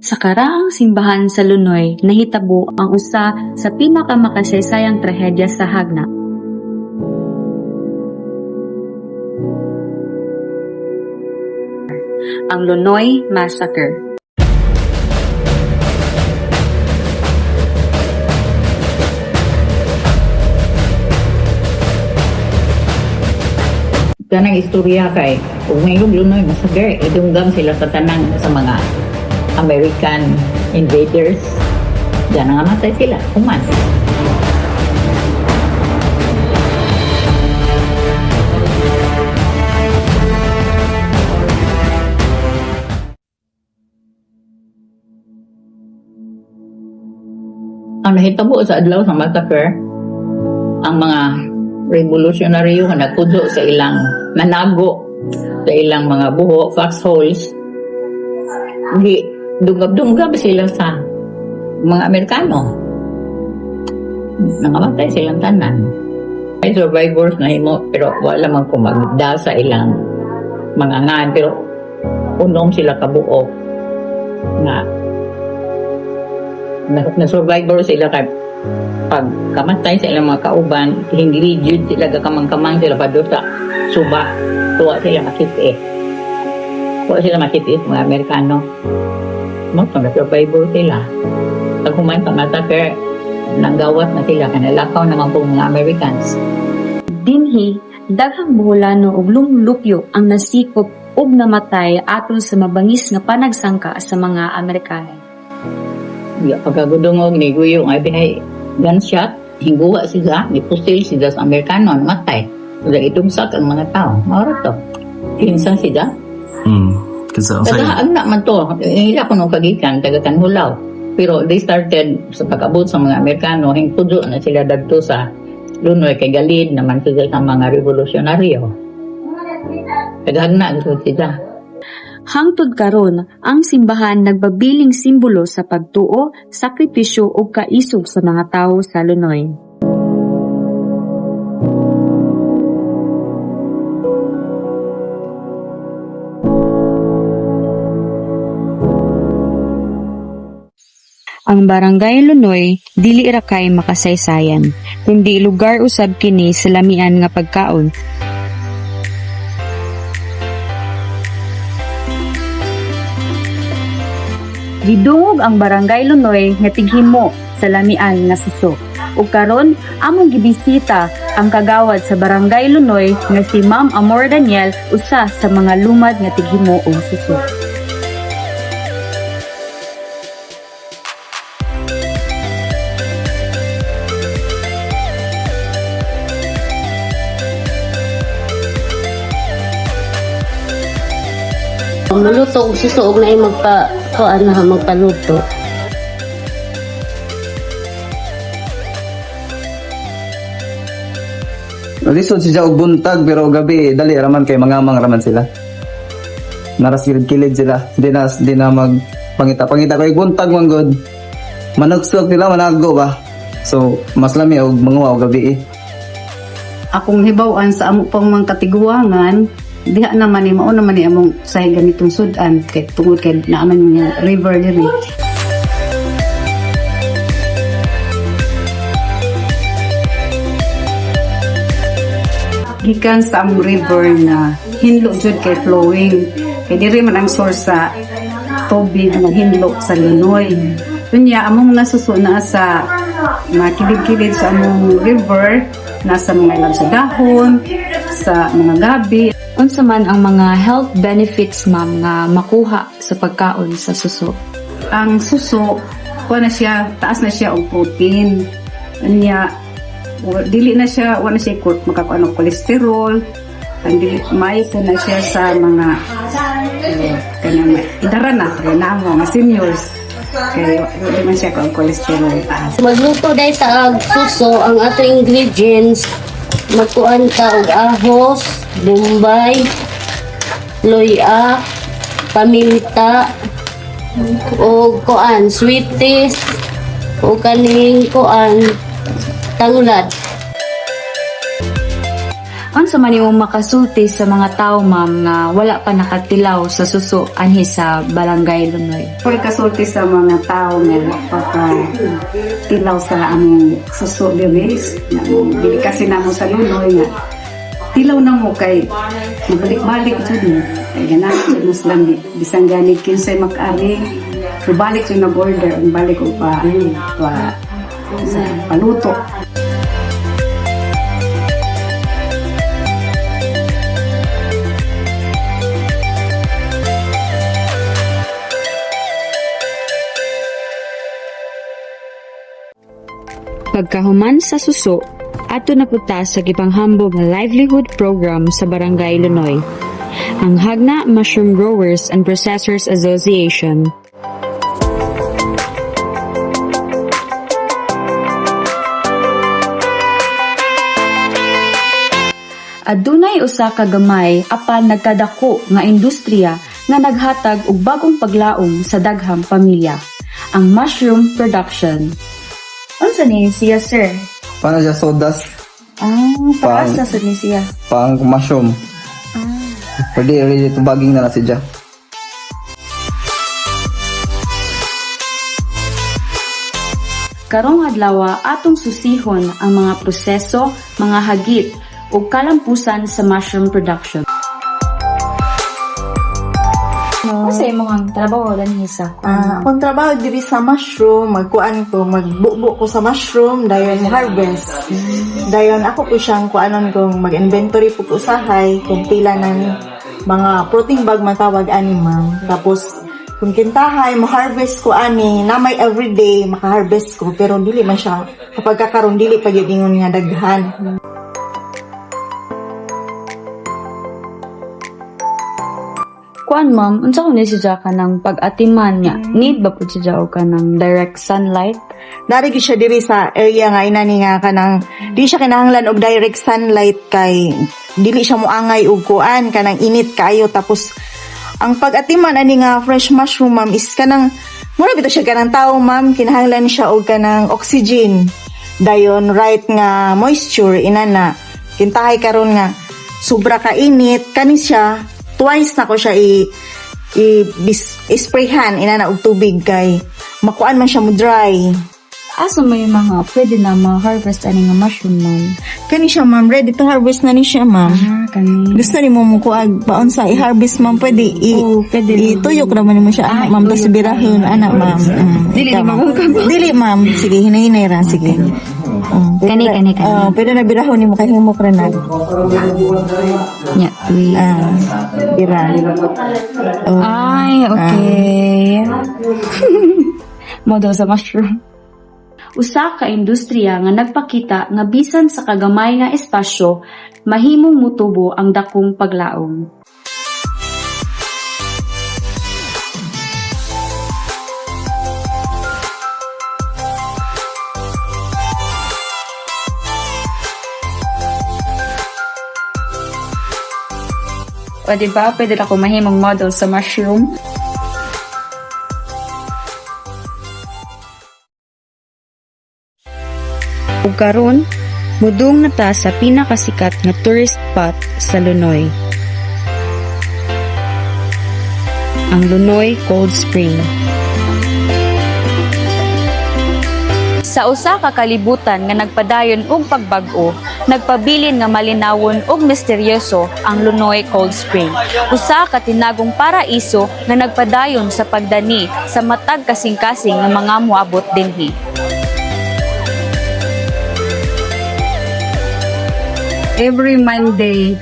Sa karaang simbahan sa Lunoy, nahitabo ang usa sa pinakamakasaysayang trahedya sa Jagna. Ang Lonoy Massacre. Kanang istorya kay ug ngayong Lunoy Massacre, idunggam sila sa tanan sa mga American invaders. Diyan nangamatay sila, human. Ang nahitabo sa adlaw sa massacre, ang mga revolusyonaryo nga nagkudlo sa ilang nanago sa ilang mga buho, foxholes, di dunggab-dunggab sila sa mga Amerikano. Nangamatay silang tanan. May survivors na himo pero wala man ko magda sa ilang mga ngan, pero unom sila kabuok na survivor sila kay pag kamatay sa ilang mga kauban, hindi jud sila, gakamang-kamang sila pa sa suba. Tuwa sila makit-i. Tuwa sila makit-i sa mga Amerikano. Mo na survivor sila. Pag human sa massacre, nanggawas na sila, kanalakaw naman po mga Americans. Dinhi, daghang Boholano ug lumlupyo ang nasikop ug namatay atol sa mabangis nga panagsangka sa mga Amerikano. Ya, pagkagudungog ni Guyo, ay bihay gunshot, hingguwa sila, ni pusil sila sa Amerikano, namatay. Wala idugsak ang mga tao. Maura to. Kinsa sila? Kinsa unsay? Taga na man to. Ila ko nung kagikan, taga Kanhulaw. Pero they started sa pag-abot sa mga Amerikano, hingpudo na sila dadto sa Lunoy kay Galid naman sila sa mga revolusyonaryo. Tagahagna gusto sila. Hangtod karon, ang simbahan nagbabiling simbolo sa pagtuo, sakripisyo ug kaisog sa mga tawo sa Lunoy. Ang Barangay Lunoy dili ra kay makasaysayan, kundi lugar usab kini sa lamian nga pagkaon. Gidungog ang Barangay Lunoy nga tighimo sa lamian nga suso. Ug karon among gibisita ang kagawad sa Barangay Lunoy nga si Ma'am Amor Daniel, usa sa mga lumad nga tighimo og suso. Maluto og suso og naay magpa kuan na magpaluto. Lisod siya og buntag pero gabi dali raman kay mangamang raman sila. Narasilid kilid sila. Di na mag pangita pangita kay buntag man gud. Manugsog sila, manago ba. So mas lami og manguha og gabi eh. Akong hibaw-an sa amo pang mga katiguangan, diha naman ni mao naman ni among say ganitong sudan kay tungod kay naaman nga river diri. Gikan sa among river na hinlo jud kay flowing kay diri man ang source sa tubig nga hinlo sa Lunoy. Unya among nasuso na sa mga kilid-kilid sa among river, nasa mga ilang sa dahon, sa mga gabi. Unsa man ang mga health benefits, ma'am, nga makuha sa pagkaon sa suso? Ang suso, kuha na siya, taas na siya og protein. Unya dili na siya, wala na siya makakuha og kolesterol. Ang dili maayo po na siya sa mga kanang idara na kay na mo mga seniors. Kay wala man siya kung kolesterol taas. Magluto dahil ta og suso, ang ato ingredients magkuan ta og ahos, bombay, luya, paminta, og kuan sweeties, o kaning kuan tanglad. Unsa man imong makasulti sa mga tao, ma'am, nga wala pa nakatilaw sa suso anhi sa Barangay Lunoy? Ako'y kasulti sa mga tao nga pagka tilaw sa among suso diri, nga dili kasi namo sa Lunoy nga tilaw na mo kay mabalik-balik jud mo. Kay ganahan jud mas lami. Bisan gani kinsay makaari, so balik jud nag-order, ang balik og pa sa paluto. Pagkahuman sa suso, ato na punta sa gipanghambog nga livelihood program sa Barangay Lunoy. Ang Hagna Mushroom Growers and Processors Association. Adunay usa ka gamay apan nagkadako nga industriya nga naghatag og bagong paglaom sa daghang pamilya, ang mushroom production. Unsa ni siya, sir? Paano siya sawdust? Ah, Pang- sa ni siya. Pang mushroom. Ready, ready to bagging na na siya. Karong adlaw atong susihon ang mga proseso, mga hagit ug kalampusan sa mushroom production. Unsa imong trabaho dinhi sa Ah, akong trabaho diri sa mushroom, magkuan ko, magbubo ko sa mushroom, dayon harvest. Dayon ako po siyang kuanon kung mag-inventory po ko usahay, kung pila ng mga protein bag matawag ani ma'am. Tapos kung kintahay mo harvest ko ani, na may everyday maka-harvest ko pero dili man siya kapag kakaron dili pa gyud ingon nga daghan. Kuan ma'am, unsa ko ni siya kanang pag-atiman nga? Need ba pud siya og kanang direct sunlight? Dari gyud siya diri sa area nga inani nga kanang di siya kinahanglan og direct sunlight kay dili siya moangay og kuan kanang init kaayo. Tapos ang pag-atiman ani nga fresh mushroom ma'am is kanang mura bitaw siya kanang tao ma'am, kinahanglan siya og kanang oxygen, dayon right nga moisture inana. Kintahay karon nga sobra ka init kani siya, twice na ko siya i i isprayhan inana og tubig kay makuan man siya mo dry. Asa may mga pwede na ma-harvest ani nga mushroom, ma'am? Kani siya ma'am, ready to harvest na ni siya ma'am. Ah, kani. Gusto ni mo mo kuag paon sa i-harvest ma'am, pwede i Oo, pwede naman. ituyok naman mo siya anak ma'am, tapos birahon anak ma'am. Dili ikaw, ni ma'am. Dili ma'am, sige hinay-hinay ra sige. Kani, kani, kani. Oh, pwede na birahon nimo kay humok ra na. Nya, wait. Ah, bira. Oh. Ay, okay. Model sa mushroom. Usa ka industriya nga nagpakita nga bisan sa kagamay nga espasyo, mahimong mutubo ang dakong paglaom. O di ba, pwede na ako mahimong model sa mushroom? Ug karon, mudung na ta sa pinakasikat nga tourist spot sa Lunoy. Ang Lunoy Cold Spring. Sa usa ka kalibutan nga nagpadayon og pagbag-o, nagpabilin nga malinawon ug misteryoso ang Lunoy Cold Spring. Usa ka tinagong paraiso nga nagpadayon sa pagdani sa matag kasing-kasing nga mga moabot dinhi. Every Monday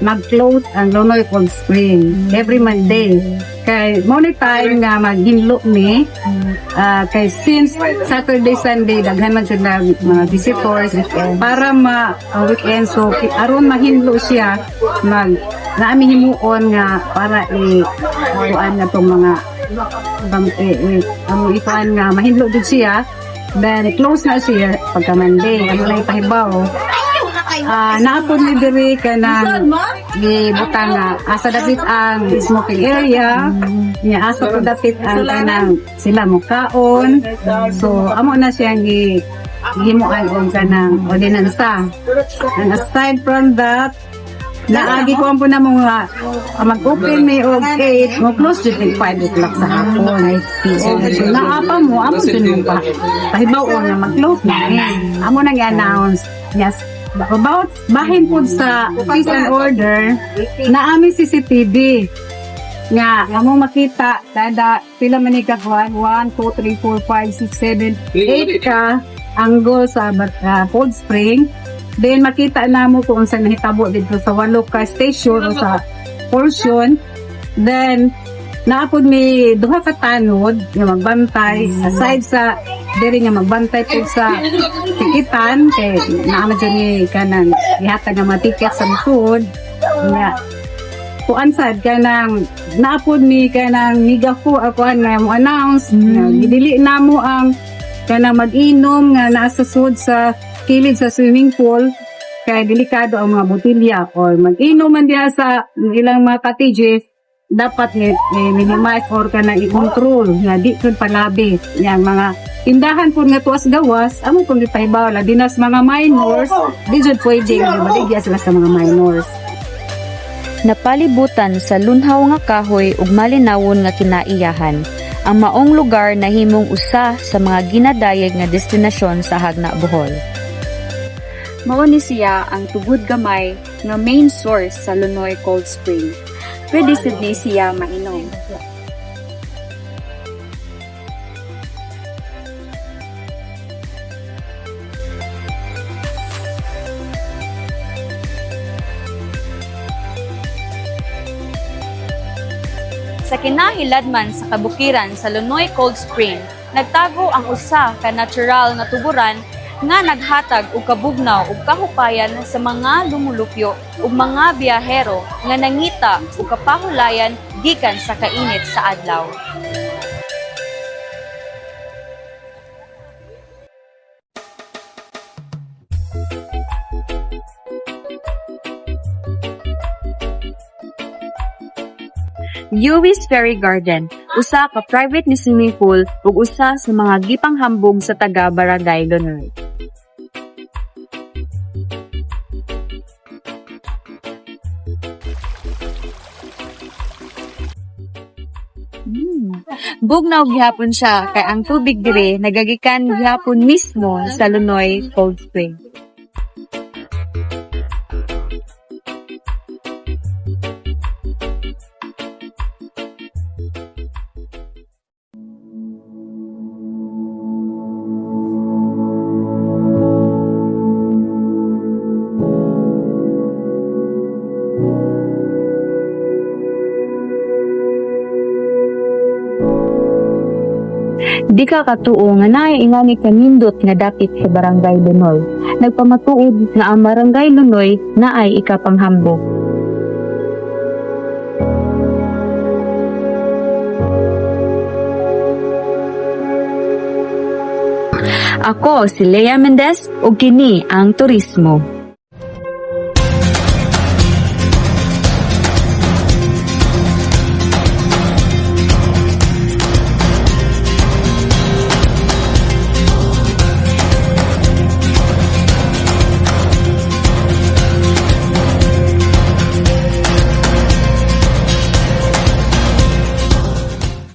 mag-close ang Lunoy Cold Spring. Every Monday. Kay mo ni time nga maghinlo ni kay since Saturday, Sunday daghan man jud na mga visitors para ma weekend, so aron mahinlo siya mag naami himuon nga para i kuan na tong mga ang ikuan nga mahinlo jud siya, then close na siya pagka Monday. Ano lang ipahibaw. Naapod ni diri kanang gibutang nga asa dapit ang smoking area nya, asa po dapit ang kanang sila mukaon. So amo na siyang gi gihimuan og kanang ordinansa. And aside from that, Naagi ko ang po na mga mag-open may og 8, mo close jud mig 5 o'clock sa hapon. So, naapa mo, amo jud mo pa. Pahibaw nga mag-close na eh. Amo nang i-announce. Yes. About bahin po sa peace and order na aming CCTV nga among makita kada pila man ni ka 1 2 3 4 5 6 7 8 ka angle sa Cold Spring. Then makita namo kung unsa nahitabo dito sa walo ka station o sa portion. Then naapod mi duha ka tanod nga magbantay aside sa diri nga magbantay pud sa tikitan kay naa man jud ni kanang gihatag nga mga ticket sa food nga kuan sad kanang naapod mi kanang migafo akuan nga mo announce nga gidili namo ang kanang mag-inom nga naa sa sud sa kilid sa swimming pool kay delikado ang mga botilya or mag-inom man diha sa ilang mga cottages, dapat ni, minimize or kanang i-control nga di pud palabi yang mga tindahan pud nga tuas gawas. Amo pud gipahibaw labi na sa mga minors, di jud pwede nga maligya sila sa mga minors. Napalibutan sa lunhaw nga kahoy ug malinawon nga kinaiyahan. Ang maong lugar nahimong usa sa mga ginadayeg nga destinasyon sa Jagna, Bohol. Mao ni siya ang tubod gamay nga main source sa Lunoy Cold Spring. Pwede sad ni siya mainom. Sa kinahiladman sa kabukiran sa Lunoy Cold Spring, nagtago ang usa ka natural nga tuburan nga naghatag og kabugnaw ug kahupayan sa mga lumulupyo ug mga biyahero nga nangita og kapahulayan gikan sa kainit sa adlaw. Lewis Ferry Garden, usa ka private ni swimming pool ug usa sa mga gipanghambog sa taga Barangay Lunoy. Bugnaw gihapon siya kay ang tubig dire nagagikan gihapon mismo sa Lunoy Cold Spring. Di ka katuo nga naay ingani kanindot nga dapit sa Barangay Lunoy. Nagpamatuod nga ang Barangay Lunoy naay ikapanghambog. Ako si Lea Mendez ug kini ang turismo.